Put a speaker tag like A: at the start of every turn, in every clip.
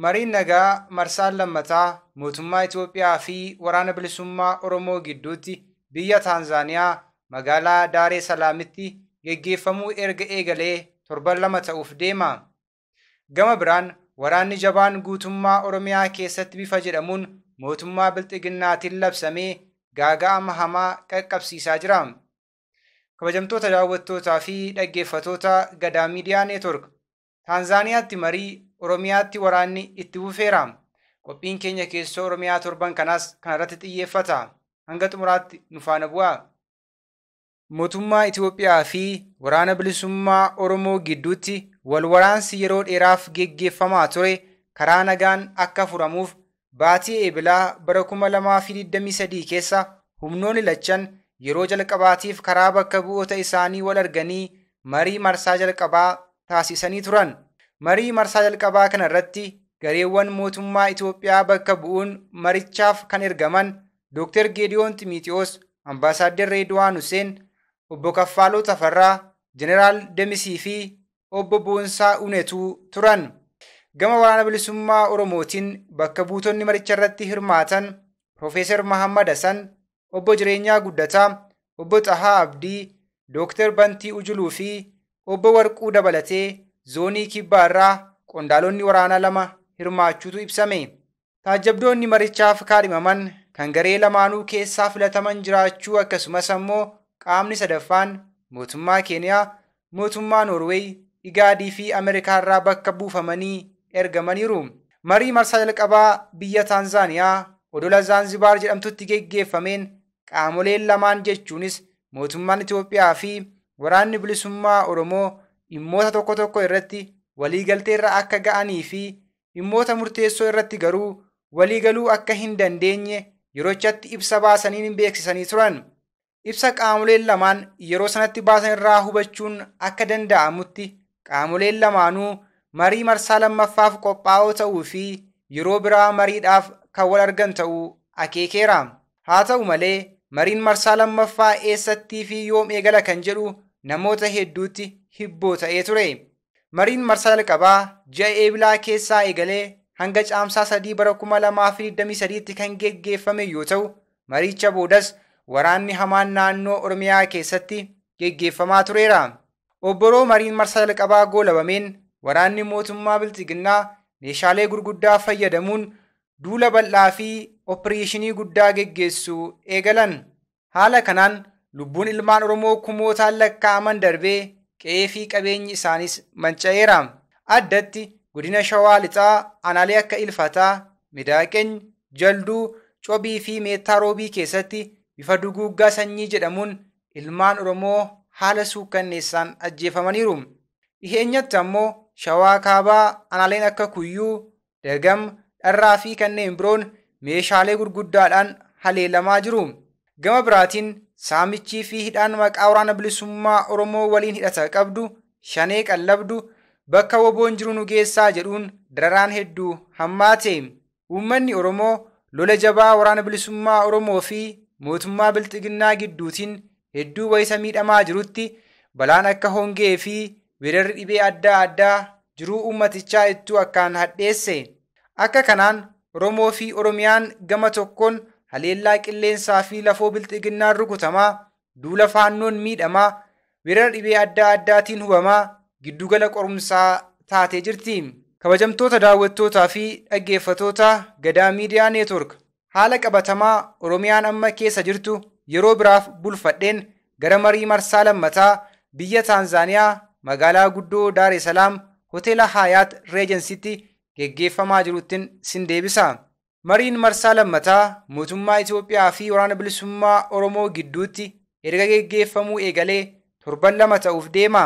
A: Mariin nagaa marsaan lammataa mootummaa Itoophiyaa fi Waraana Bilisummaa Oromoo gidduutti biyya Taanzaaniyaa magaalaa Daaree Salaamitti geggeeffamuu erga eegalee torban 2 ta'uuf deema. Gama biraan waraanni jabaan guutummaa Oromiyaa keessatti bifa jedhamuun mootummaa Bilxiginnaatiin labsamee gaaga'ama hamaa qaqqabsiisaa jira. Kabajamtoota daawwattootaa fi dhaggeeffattoota Gadaa Miidiyaa Neetwork, Taanzaaniyaatti marii, Oromiyaatti waraanni itti fufeera. Qophiin keenya keessoo Oromiyaa torban kanaas kanarratti xiyyeeffata. Hanga xumuraatti nu faana bu'aa. Mootummaa Itoophiyaa fi Waraana Bilisummaa Oromoo gidduutti wal waraansi yeroo dheeraaf geggeeffamaa ture karaa nagaan akka furamuuf baatii Eebilaa bara 2023 keessa humnoonni lachan yeroo jalqabaatiif karaa bakka bu'oota isaanii wal arganii marii marsaa jalqabaa taasisanii turan. Marii marsaa jalqabaa kanarratti gareewwan mootummaa Itoophiyaa bakka bu'uun marichaaf kan ergaman Dr. Geediyoon Ximiitiyoos, Ambaasaadder Reedwaan Huseen, Obbo Kaffaaloo Tafarraa, Jeneraal Demisii fi Obbo Boonsaa Unetuu turan. Gama Waraana Bilisummaa Oromootiin bakka buutonni maricha irratti hirmaatan Profeesar Mahammad Hassan, Obbo Jireenyaa Guddataa, Obbo Xahaa Abdii, Dr. Bantii Ujuluu fi Obbo Warquu dabalatee zoonii kibbaa irraa qondaalonni waraanaa 2 hirmaachuutu ibsame. Taajjabdoonni marichaaf kaadhimaman kan garee lamaanuu keessaa filataman jiraachuu akkasumas ammoo qaamni sadaffaan mootummaa Keeniyaa, mootummaa Noorweey, Igaadii fi Ameerikaa irraa bakka buufamanii ergamaniiru. Marii marsaa jalqabaa biyya Taanzaaniyaa odola Zaanzibaar jedhamtutti geggeeffameen qaamoleen lamaan jechuunis mootummaan Itoophiyaa fi Waraanni Bilisummaa Oromoo dhimmoota tokko tokko irratti waliigalteerra akka ga'anii fi dhimmoota murteessoo irratti garuu waliigaluu akka hin dandeenye yerochatti ibsa baasaniin beeksisanii turan. Ibsa qaamoleen lamaan yeroo sanatti baasan irraa hubachuun akka danda'amutti qaamoleen lamaanuu marii marsaa lammaffaaf qophaa'oo ta'uu fi yeroo biraa mariidhaaf kan wal argan ta'uu akeekeera. Haa ta'u malee mariin marsaa lammaffaa eessattii fi yoom eegala kan jedhu namoota hedduutti hibboo ta'ee ture. Mariin marsaa jalqabaa ji'a Eebilaa keessaa eegalee hanga caamsaa 3 bara 2023tti kan geggeeffame yoo ta'u, maricha boodas waraanni hamaan naannoo Oromiyaa keessatti geggeeffamaa tureera. Obboroo mariin marsaa jalqabaa goolabameen waraanni mootummaa Bilxiginnaa meeshaalee gurguddaa fayyadamuun duula bal'aa fi opereeshinii guddaa geggeessuu eegalan. Haala kanaan lubbuun ilmaan Oromoo kumootaan lakkaa'aman darbee qe'ee fi qabeenyi isaanis manca'eera. Addatti godina Shawaa Lixaa aanaalee akka Ilfataa, Midaaqeny, Jalduu, Cobii fi Meettaa Roobii keessatti bifa duguuggaa sanyii jedhamuun ilmaan Oromoo haala suukkanneessaan ajjeefamaniiru. Dhiheenyatti ammoo Shawaa Kaabaa aanaaleen akka Kuyyuu, Dagam, Dharraa fi kanneen biroon meeshaalee gurguddaadhaan haleelamaa jiru. Gama biraatiin saamichii fi hidhaan maqaa Waraana Bilisummaa Oromoo waliin hidhata qabdu, shanee qallabdu, bakka woboon jiru nu geessaa jedhuun dararaan hedduu hammaate. Uummanni Oromoo lola jabaa Waraana Bilisummaa Oromoo fi mootummaa Bilxiginnaa gidduutiin hedduu wayisa miidhamaa jirutti balaan akka hongee fi weerarri dhibee adda addaa jiruu uummatichaa ittuu akkaan hadheesse. Akka kanaan Oromoo fi Oromiyaan gama tokkoon haleellaa qilleensaa fi lafoo Bilxiginnaan rukutamaa, duula faannoon miidhamaa, weerara dhibee adda addaatiin hubamaa giddugala qorumsaa taatee jirti. Kabajamtoota daawwattootaa fi dhaggeeffattoota Gadaa Miidiyaa Neetwork, haala qabatamaa Oromiyaan amma keessa jirtu yeroo biraaf bulfadheen gara marii marsaa lammataa biyya Taanzaaniyaa magaalaa guddoo Daar es Salaam hoteela Haayaat Reejensitti geggeeffamaa jiruttin sin deebisa. Mariin marsaa lammataa mootummaa Itoophiyaa fi Waraana Bilisummaa Oromoo gidduutti erga geggeeffamuu eegalee torban 2 ta'uuf deema.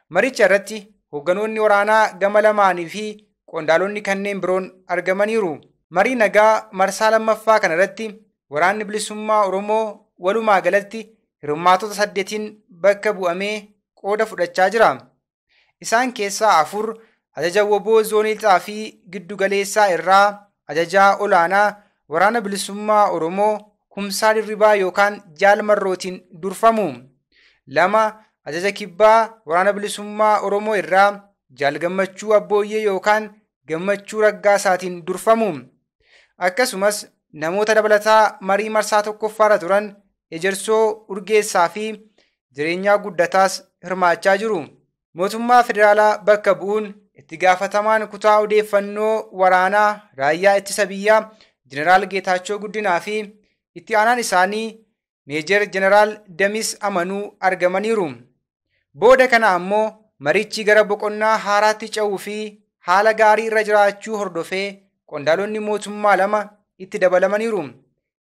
A: Maricha irratti hoogganoonni waraanaa gama lamaanii fi qondaalonni kanneen biroon argamaniiru. Marii nagaa marsaa lammaffaa kanarratti Waraanni Bilisummaa Oromoo walumaa galatti hirmaatota 8 bakka bu'amee qooda fudhachaa jira. Isaan keessaa 4 ajaja woboo zoonii lixaa fi giddugaleessaa irraa ajajaa olaanaa Waraana Bilisummaa Oromoo Kumsaa Dirribaa yookaan Jaal Marrootiin durfamu. 2 ajaja kibbaa Waraana Bilisummaa Oromoo irraa Jaal Gammachuu Abbooyyee yookaan Gammachuu Raggaasaatiin durfamu. Akkasumas namoota dabalataa marii marsaa tokkoffaarra turan Ejersoo Urgeessaa fi Jireenyaa Guddataas hirmaachaa jiru. Mootummaa federaalaa bakka bu'uun itti gaafatamaan kutaa odeeffannoo waraanaa raayyaa ittisa biyyaa Jeneraal Geetaachoo Guddinaa fi itti aanaan isaanii Meejer Jeneraal Damis Amanuu argamaniiru. Booda kana ammoo marichi gara boqonnaa haaraatti ce'uu fi haala gaarii irra jiraachuu hordofee qondaalonni mootummaa lama itti dabalamaniiru.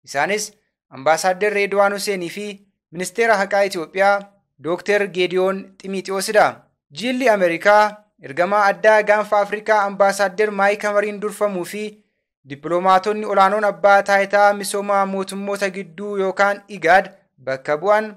A: Isaanis Ambaasaaddar Reedwaan Huseenii fi Ministeera Haqaa Itoophiyaa Dookter Geediyoon Ximiixiyoosidha. Jilli Ameerikaa ergamaa addaa gaanfa Afrikaa Ambaasaaddar Maayik Hamariin durfamuu fi dippiloomaatonni olaanoon abbaa taayitaa misoomaa mootummoota gidduu yookaan IGAD bakka bu'an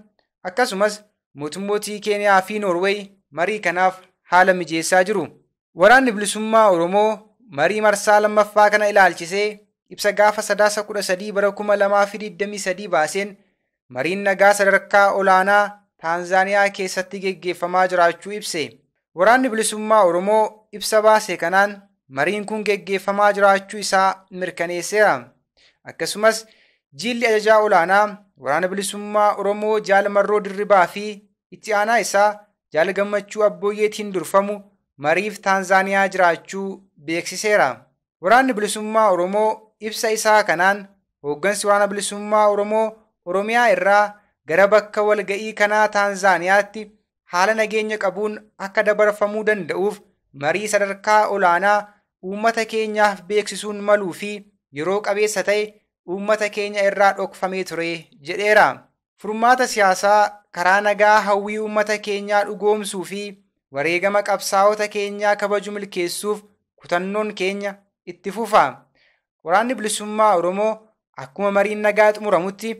A: akkasumas mootummootii Keeniyaa fi Noorweey marii kanaaf haala mijeessaa jiru. Waraanni bilisummaa Oromoo marii marsaa lammaffaa kana ilaalchisee ibsa gaafa 13 bara 2023 baaseen mariin nagaa sadarkaa olaanaa Taanzaaniyaa keessatti geggeeffamaa jiraachuu ibse. Waraanni bilisummaa Oromoo ibsa baase kanaan mariin kun geggeeffamaa jiraachuu isaa mirkaneesseera. Akkasumas jilli ajajaa olaanaa waraana bilisummaa Oromoo Jaal Marroo Dirribaa fi itti aanaa isaa Jaal Gammachuu Abbooyyeetiin durfamu mariif Taanzaaniyaa jiraachuu beeksiseera. Waraanni bilisummaa Oromoo ibsa isaa kanaan hooggansi waraana bilisummaa Oromoo Oromiyaa irraa gara bakka walga'ii kanaa Taanzaaniyaatti haala nageenya qabuun akka dabarfamuu danda'uuf marii sadarkaa olaanaa uummata keenyaaf beeksisuun maluu fi yeroo qabeessa ta'e uummata keenya irraa dhokfamee ture jedheera. Furmaata siyaasaa karaa nagaa hawwii uummata keenyaa dhugoomsuu fi wareegama qabsaa'ota keenyaa kabaju milkeessuuf kutannoon keenya itti fufa. Waraanni bilisummaa Oromoo akkuma mariin nagaa xumuramutti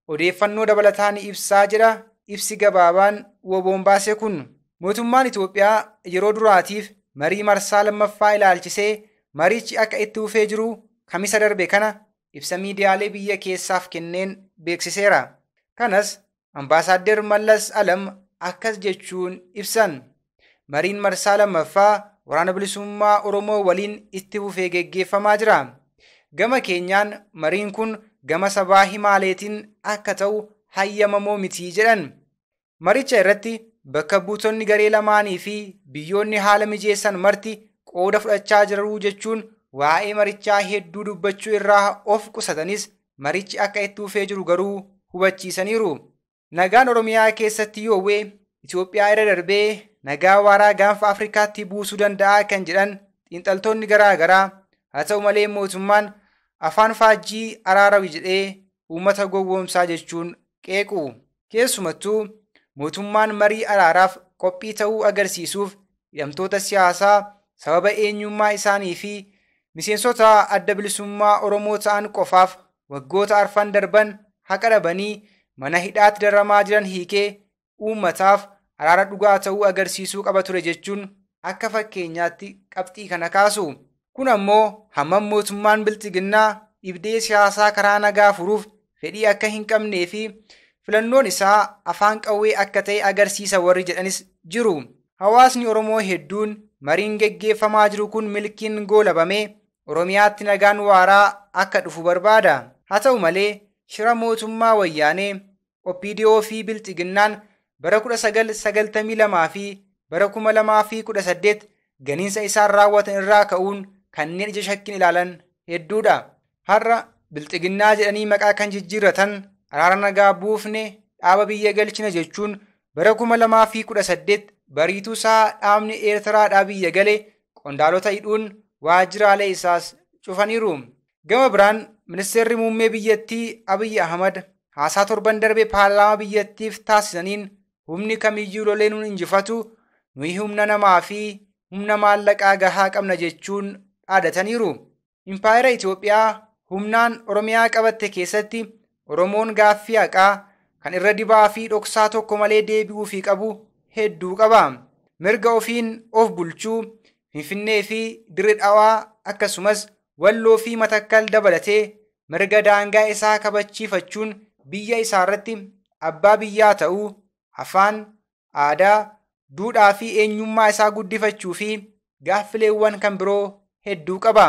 A: odeeffannoo dabalataa ni ibsaa jedha ibsi gabaabaan WBO'n baase kun. Mootummaan Itoophiyaa yeroo duraatiif marii marsaa lammaffaa ilaalchisee marichi akka itti fufee jiru kamisa darbe kana ibsa miidiyaalee biyya keessaaf kenneen beeksiseera. Kanas Ambaasaaddar Mallas Alam akkas jechuun ibsan. Mariin marsaa lammaffaa waraana bilisummaa Oromoo waliin itti fufee geggeeffamaa jira. Gama keenyaan mariin kun gama sabaa himaaleetiin akka ta'u hayyamamoo miti jedhan. Maricha irratti bakka buutonni garee lamaanii fi biyyoonni haala mijeessan marti qooda fudhachaa jiru jechuun waa'ee marichaa hedduu dubbachuu irraa of qusatanis marichi akka itti fufee jiru garuu hubachiisaniiru. Nagaan Oromiyaa keessatti yoowwee Itoophiyaa irra darbee nagaa waaraa gaanfa Afrikaatti buusuu danda'a kan jedhan xiinxaltoonni garaa garaa haa ta'u malee mootummaan afaan faajjii araarawi jedhee uummata gowwoomsaa jechuun qeequ. Keessumattuu mootummaan marii araaraaf qophii ta'uu agarsiisuuf hidhamtoota siyaasaa sababa eenyummaa isaanii fi miseensota adda bilisummaa Oromoo ta'an qofaaf waggoota arfan darban haqa dhabanii mana hidhaatti daramaa jiran hiikee uummataaf araara dhugaa ta'uu agarsiisuu qaba ture jechuun akka fakkeenyaatti qabxii kana kaasu. Kun ammoo hammam mootummaan bilxiginnaa dhibdee siyaasaa karaa nagaa furuuf fedhii akka hin qabnee fi filannoon isaa afaan qawwee akka ta'e agarsiisa warri jedhanis jiru. Hawaasni Oromoo hedduun mariin geggeeffamaa jiru kun milkiin goolabamee Oromiyaatti nagaan waaraa akka dhufu barbaada. Haa ta'u malee shira mootummaa wayyaanee OPDO fi bilxiginnaan bara 1992 fi bara 2018 ganiinsa isaan raawwatan irraa ka'uun kanneen ija shakkiin ilaalan hedduudha. Har'a bilxiginnaa jedhanii maqaa kan jijjiirratan araara nagaa buufne dhaaba biyya galchina jechuun bara 2018 bariituu isaa dhaabni Eertiraadhaa biyya gale qondaalota hidhuun waajjiraalee isaas cufaniiru. Gama biraan ministeerri muummee biyyattii Abiyyi Ahmad haasaa torban darbe paarlaamaa biyyattiif taasisaniin humni kamiyyuu lolee nuun injifatu nuyi humna namaa fi humna maallaqaa gahaa qabna jechuun dhaadataniiru. Impaayera Itoophiyaa humnaan Oromiyaa qabatte keessatti Oromoon gaaffii haqaa kan irra dibaa fi dhoksaa tokko malee deebi'uufii qabu hedduu qaba. Mirga ofiin of bulchuu, Finfinnee fi Dirre Dhawaa akkasumas Walloo fi Matakkal dabalatee mirga daangaa isaa kabachiifachuun biyya isaarratti abbaa biyyaa ta'uu, afaan, aadaa, duudhaa fi eenyummaa isaa guddifachuu fi gaaffileewwan kan biroo hedduu qaba.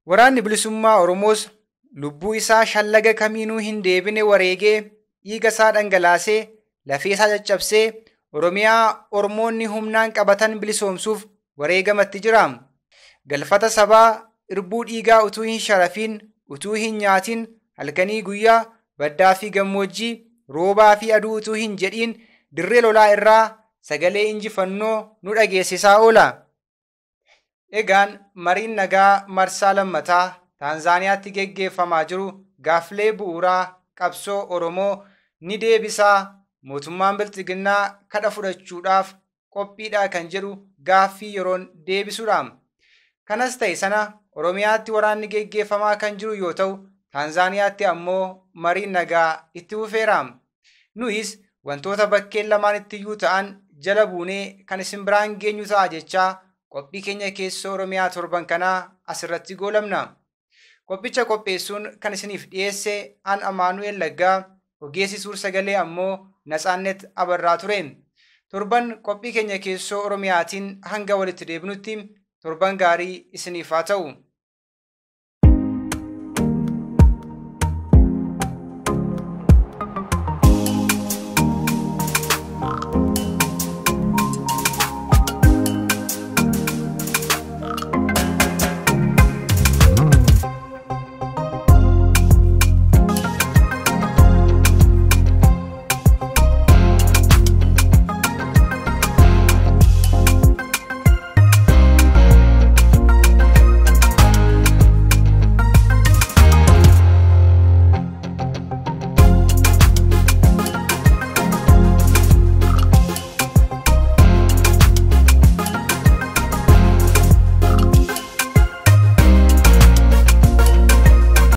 A: Waraanni bilisummaa Oromoos lubbuu isaa shallaga kamiinuu hin deebine wareegee, dhiiga isaa dhangalaasee, lafee isaa caccabsee Oromiyaa Oromoonni humnaan qabatan bilisoomsuuf wareegamatti jira. Galfata sabaa irbuu dhiigaa utuu hin sharafiin, utuu hin nyaatin, halkanii guyyaa, baddaa fi gammoojjii, roobaa fi aduu utuu hin jedhiin dirree lolaa irraa sagalee injifannoo nu dhageessisaa oola. Egaan mariin nagaa marsaa lammataa Taanzaaniyaatti geggeeffamaa jiru gaaffilee bu'uuraa qabsoo Oromoo ni deebisaa, mootummaan bilxiginnaa kadha fudhachuudhaaf qophiidha kan jedhu gaaffii yeroon deebisuudha. Kanas ta'e sana Oromiyaatti waraanni geggeeffamaa kan jiru yoo ta'u, Taanzaaniyaatti ammoo mariin nagaa itti fufeera. Nuyis wantoota bakkeen lamaanitti iyyuu ta'an jala buunee kan isin biraan geenyu ta'a jechaa qophii keenya keessoo Oromiyaa torban kanaa asirratti goolabna. Qophicha qopheessuun kan isiniif dhiyeesse an Amaanu'el Laggaa, ogeessi suur sagalee ammoo Natsaannet Abarraa ture. Torban qophii keenya keessoo Oromiyaatiin hanga walitti deebinutti torban gaarii isiniif haa ta'u.